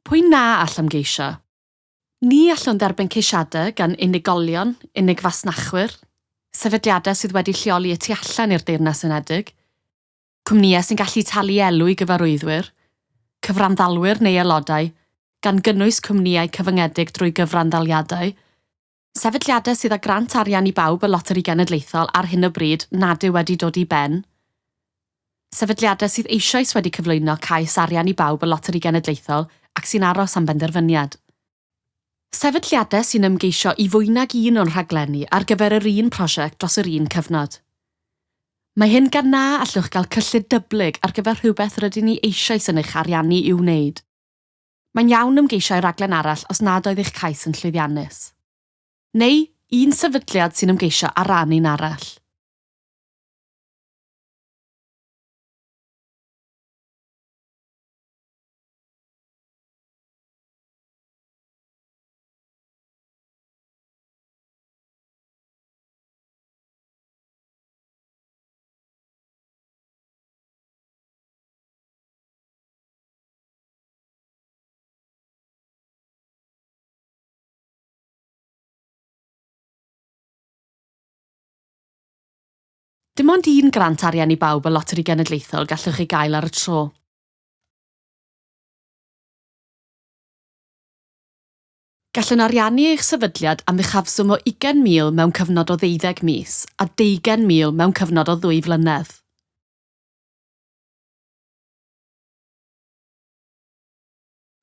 Pwy na all ymgeisio? Ni allwn dderbyn ceisiadau gan unigolion, unig fasnachwyr, sefydliadau sydd wedi lleoli y tu allan i'r Deyrnas Unedig, cwmnïau sy'n gallu talu elw i gyfarwyddwyr, cyfranddalwyr neu aelodau, gan gynnwys cwmnïau cyfyngedig drwy gyfranddaliadau, sefydliadau sydd â grant arian i bawb y Loteri Genedlaethol ar hyn o bryd nad yw wedi dod i ben, sefydliadau sydd eisoes wedi cyflwyno cais arian i bawb y Loteri Genedlaethol ac sy'n aros am benderfyniad. Sefydliadau sy'n ymgeisio i fwy nag un o'n rhaglenni ar gyfer yr un prosiect dros yr un cyfnod. Mae hyn gan na allwch gael cyllid dyblyg ar gyfer rhywbeth rydyn ni eisoes yn eich ariannu i'w wneud. Mae'n iawn ymgeisio i raglen arall os nad oedd eich cais yn llwyddiannus. Neu un sefydliad sy'n ymgeisio ar ran un arall. Dim ond un grant arian i bawb y Loteri Genedlaethol gallwch ei gael ar y tro. Gallwn ariannu eich sefydliad am uchafswm o 20,000 mewn cyfnod o ddeuddeg mis a 20,000 mewn cyfnod o ddwy flynedd.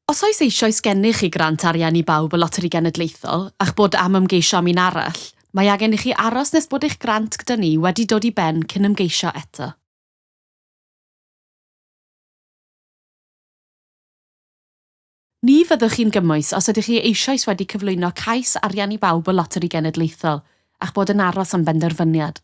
Os oes eisoes gennych chi grant arian i bawb y Loteri Genedlaethol a'ch bod am ymgeisio am un arall, mae angen i chi aros nes bod eich grant gyda ni wedi dod i ben cyn ymgeisio eto. Ni fyddwch chi'n gymwys os ydych chi eisoes wedi cyflwyno cais arian i bawb y Loteri Genedlaethol a'ch bod yn aros am benderfyniad.